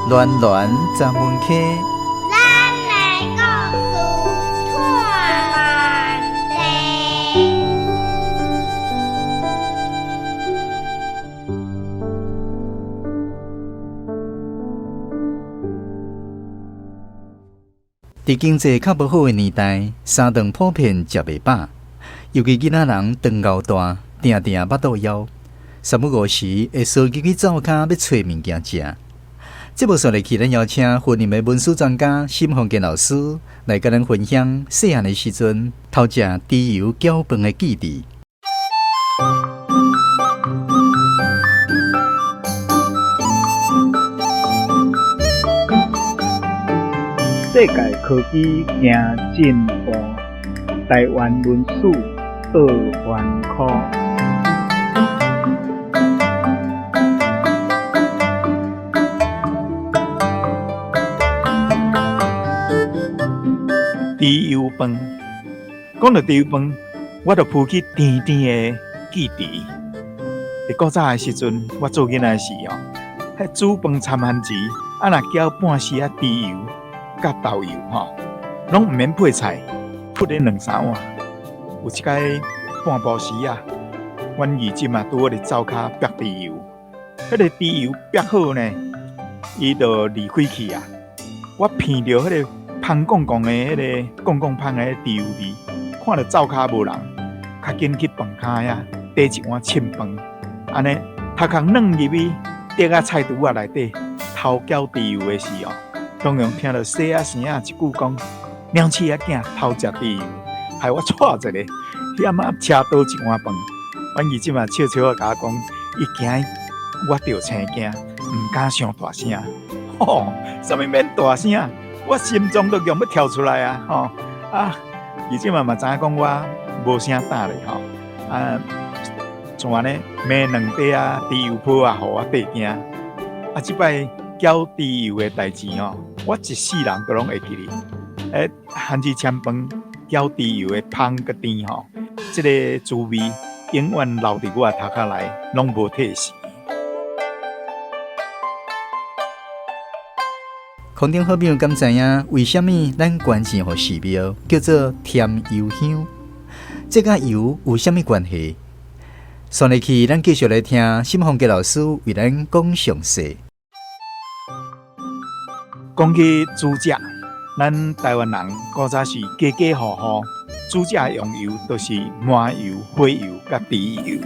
暖暖十门溪，咱的故事拖慢地。佇經濟較無好的年代，三頓普遍食袂飽，尤其囡仔人長𠢕大，定定腹肚枵，三不五時會趖入去灶跤欲揣物件食。節目紲落去，咱邀請雲林的文史專家沈鳳健老師來佮咱分享細漢的時陣偷食豬油攪飯的記憶。世界科技行進步，台灣文史倒翻箍。豬油飯，講到豬油飯，我就浮起甜甜的記憶。佇古早的時陣，我做囡仔時哦，彼煮飯摻番薯，啊若攪半匙仔豬油佮豆油吼，攏毋免配菜，噴咧兩三碗。有一擺半晡時啊，阮二姊嘛拄好佇灶跤煏豬油，彼个豬油煏好呢，伊就離開去啊。我鼻著彼个芳摃摃的彼个摃摃芳的豬油味，看著灶跤無人，較緊去飯跤遐端一碗凊飯，按呢頭殼軟入去，滴仔菜櫥仔內底偷攪豬油的時候，常常聽著細仔聲仔一句講：娘鼠仔囝偷食豬油，害我掣一个，險仔車倒一碗飯。阮二姊嘛笑笑仔共我講，伊驚我著青驚，毋敢傷大聲。吼，啥物免大聲？我心臟都強欲跳出來啊！吼啊！二姊嘛嘛知影講我無啥膽咧吼啊，像按呢罵兩塊仔豬油泡仔，予我綴驚。啊，這擺攪豬油的代誌吼，我一世人都攏會記得。欸，番薯摻飯攪豬油的芳佮甜吼，這个滋味永遠留佇我的頭殼內，攏無褪時。空中好朋友敢知影，為啥物咱捐錢予寺廟叫做添油香？這佮油有啥物關係？紲落去，咱繼續來聽沈鳳杰老師為咱講詳細。講起煮食，咱台灣人古早是家家戶戶煮食用油，就是麻油、火油佮豬油。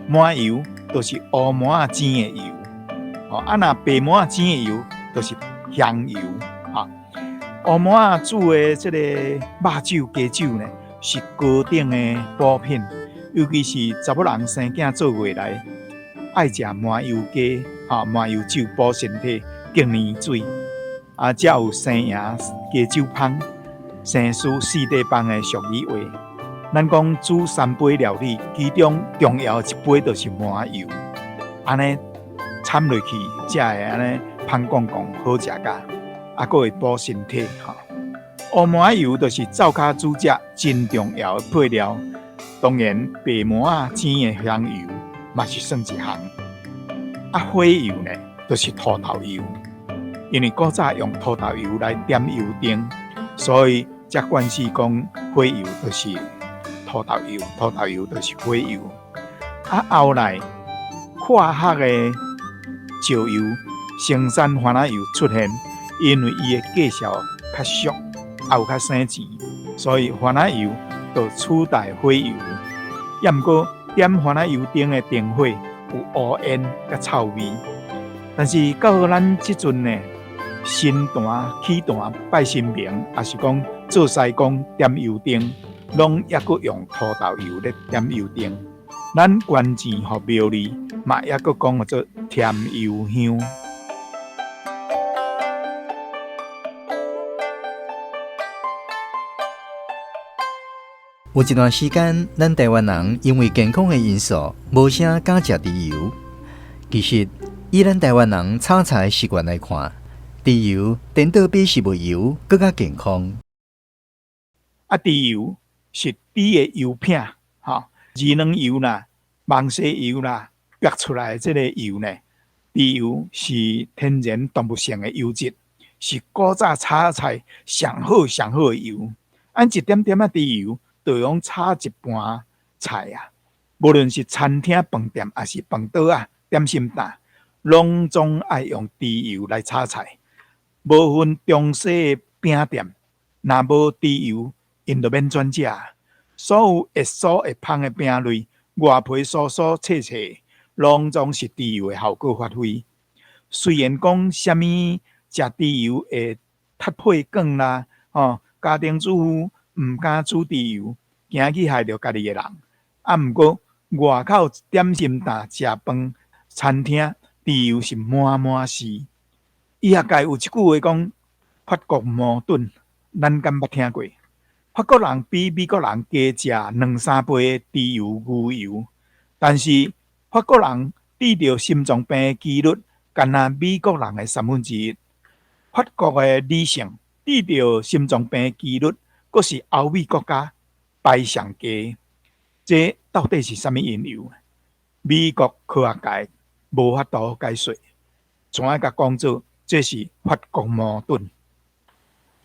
麻油就是烏麻仔煎的油，哦，啊若白麻仔煎的油，就是香油。哈，烏麻仔煮的這個肉酒、雞酒呢，是高等的補品，尤其是查某人生囝做月來，愛食麻油雞、哈麻油酒補身體、更年水，啊，才有生贏雞酒芳、生輸四塊棒的俗語話。咱講煮三杯料理，其中重要的一杯就是麻油，按呢摻落去，才會按呢芳摃摃好食甲，啊，閣會補身體吼。烏麻油就是灶跤煮食真重要的配料，當然白麻仔煎的香油嘛是算一項。啊，火油呢，就是土豆油，因為古早用土豆油來點油燈，所以才慣勢講火油就是土豆油，土豆油就是火油。啊，後來化學的石油生產番仔油出現，因為伊的價數較俗，也有較省錢，所以番仔油就取代火油。也毋過點番仔油燈的燈火有烏煙佮臭味，但是到咱這陣呢，神壇起壇拜神明，抑是講做師公點油燈，攏猶閣用土豆油咧點油燈。咱捐錢予廟裡，嘛猶閣講號做添油香。有一段時間，咱台灣人因為健康的因素，無啥敢食豬油。其實，以咱台灣人炒菜的習慣來看，豬油顛倒比食物油閣較健康。啊，豬油是豬的油品，吼，魚卵油啦、蠓蝸油啦，煏出來的這个油呢，猪油是天然动物性的油脂，是古早炒菜上好上好的油。按一点点仔猪油，就用炒一盘菜啊。无论是餐厅、饭店，抑是饭桌仔、点心档，拢总爱用猪油来炒菜。无分中西的饼店，若无猪油，𪜶就免转食。所有会酥会芳的饼类，外皮酥酥脆脆，拢总是猪油的效果发挥。虽然讲啥物食猪油会脱配管啦，吼，家庭主妇毋敢煮猪油，惊去害著家己的人。啊，毋过外口点心档、食饭餐厅，猪油是满满是。医学界有一句话讲：法国矛盾，咱敢捌听过？法国人比美国人加食两三倍的猪油、牛油，但是法国人得著心脏病的几率，干焦美国人的三分之一。法国的女性得著心脏病的几率，阁是欧美国家排上低。这到底是啥物缘由？美国科学界无法度解说，怎爱共讲做这是法国矛盾？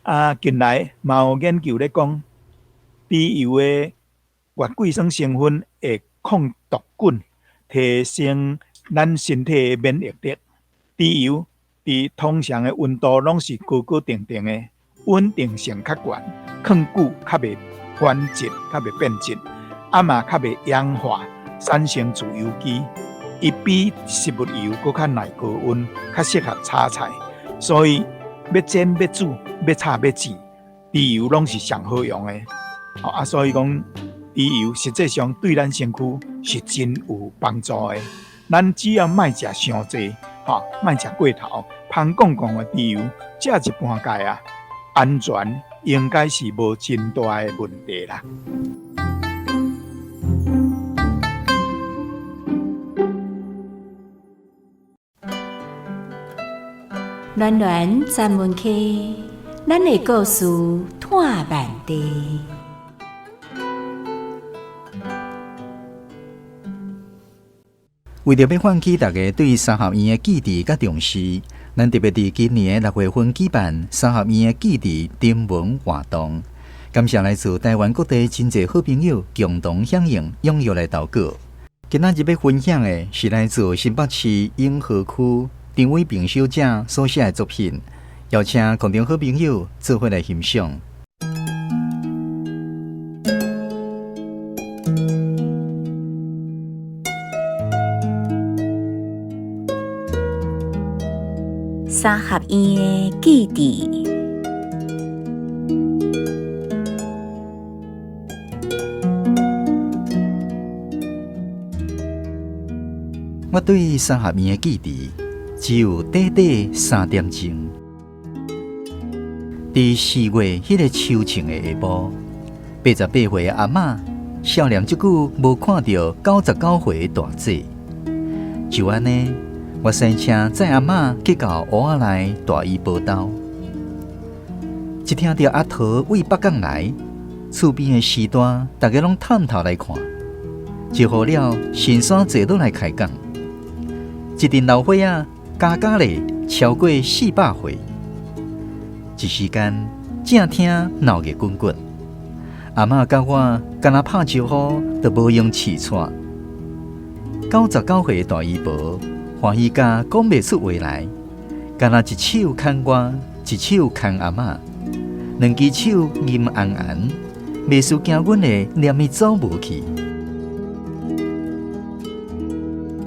啊，近来嘛有研究咧讲，猪油的月桂酸成分会抗毒菌，提升咱身体的免疫力。猪油伫通常的温度拢是高高定定的，稳定性较悬，囥久较袂反质，较袂变质，啊嘛较袂氧化，产生自由基。伊比食物油阁较耐高温，较适合炒菜，所以欲煎欲煮欲炒欲煎，猪油拢是上好用的。啊，所以讲猪油实际上对咱身躯是真有帮助的。咱只要莫食伤济，吼，莫食过头，芳摃摃的猪油，食一半盖啊，安全应该是无真大的问题啦。暖暖专门区，咱的故事湠万地。为著欲唤起大家对三合院的记忆佮重视，咱特别伫今年的6月份举办三合院的记忆征文活动。感谢来自台湾各地真济好朋友共同响应，踊跃来投稿。今仔日欲分享的是来自新北市永和区张伟平小姐所写的作品，邀请空中好朋友做伙来欣赏。三合院的记忆。我对三合院的记忆只有短短3点钟。伫4月彼个秋晴的下晡，88岁的阿嬷少年足久无看著99岁的大姐，就按呢，我驶车载阿嬷去到湖仔内大姨婆兜。一听著阿桃为北港来，厝边的时段，大家拢探头来看，招呼了，神山坐落来开讲。一阵老伙仔加加咧超过400岁，一时间正听闹热滚滚。阿嬷佮我敢若拍招呼都无用气喘。99岁的大姨婆欢喜甲讲袂出话来，敢若一手牵我，一手牵阿嬷，两支手硬焱焱，袂输惊阮会连伊走无去。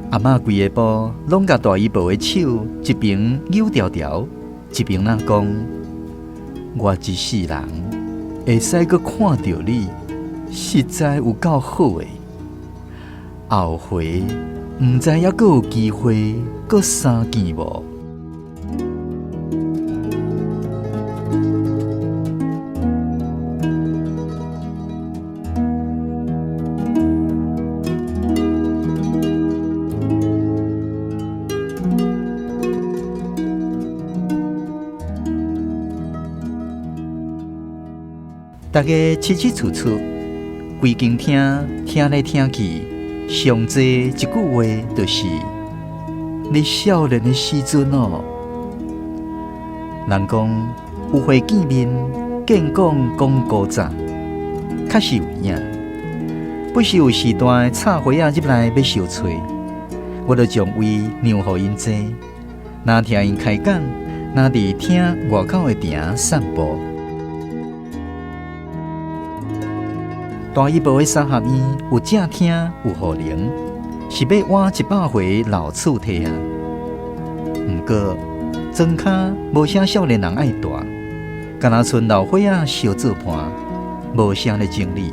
阿嬷规下晡拢共大姨婆的手一边扭条条，一边仔讲：我一世人会使阁看著你，实在有够好的。后回毋知犹阁有机会阁相见无？大家起起厝厝，规间厅听来听去，上济一句话就是：你少年的時陣哦。人講有會見面，見講講古早，確實有影。不時有時段的插花仔入來欲相揣，我就將位讓予𪜶坐，若聽𪜶開講，若佇廳外口的埕散步。大一埔的三合院有正廳有雨棚，是欲倚100回老厝体啊。毋過庄跤無啥少年人愛蹛，敢若賰老歲仔相做伴，無啥咧整理。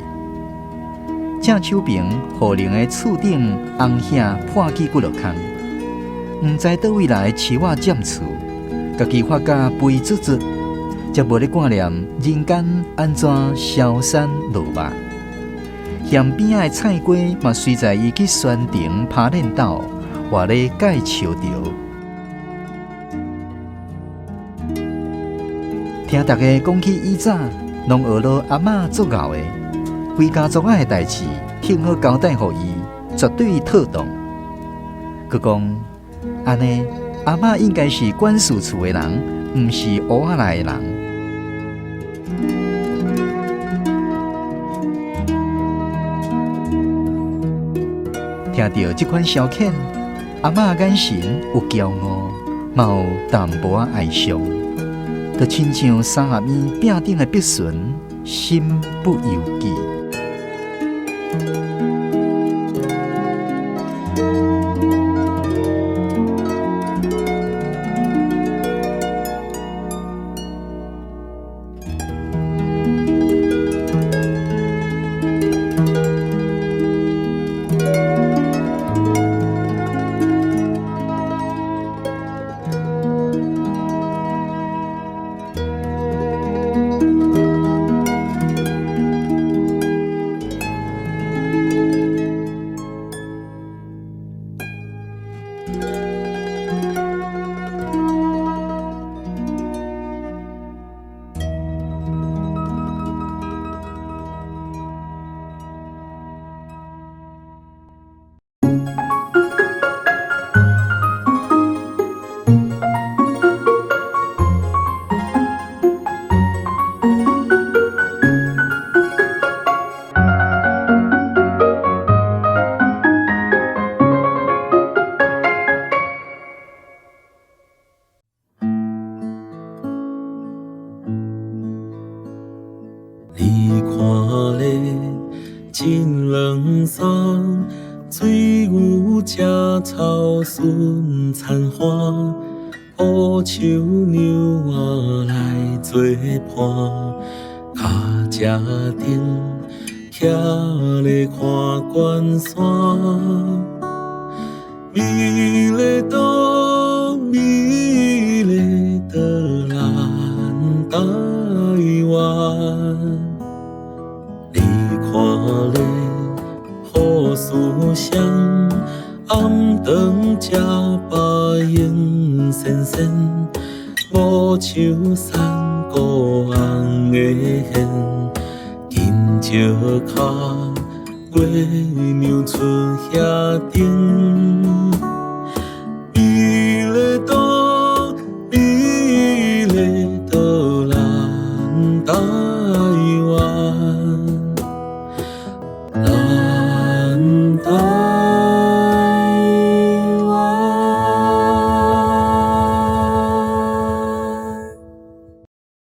正手爿雨棚的厝頂紅瓦破去幾落空，毋知佗位來的樹仔佔厝，家己發甲肥嘟嘟，才無咧掛念人間按怎消散落肉。蜆邊仔的菜瓜嘛隨在伊去宣城拍練斗，活咧蓋潮潮。聽逐家講起以早，攏學落阿嬤足𠢕的，規家族仔的代誌，聽好交代予伊，絕對妥當。閣講按呢，阿嬤應該是管事處的人，毋是烏仔內的人。聽著這款消遣，阿嬤眼神有驕傲，嘛有淡薄仔哀傷，就親像三合院餅頂的筆唇，身不由己。你看咧，真冷爽，水牛食草顺田花，乌树娘仔来做伴，跤车顶徛咧看关山，美丽岛，美丽的咱台湾。你看咧，好思想，暗顿食饱闲仙仙，无树山谷红的线，金石跤，月娘出遐顶。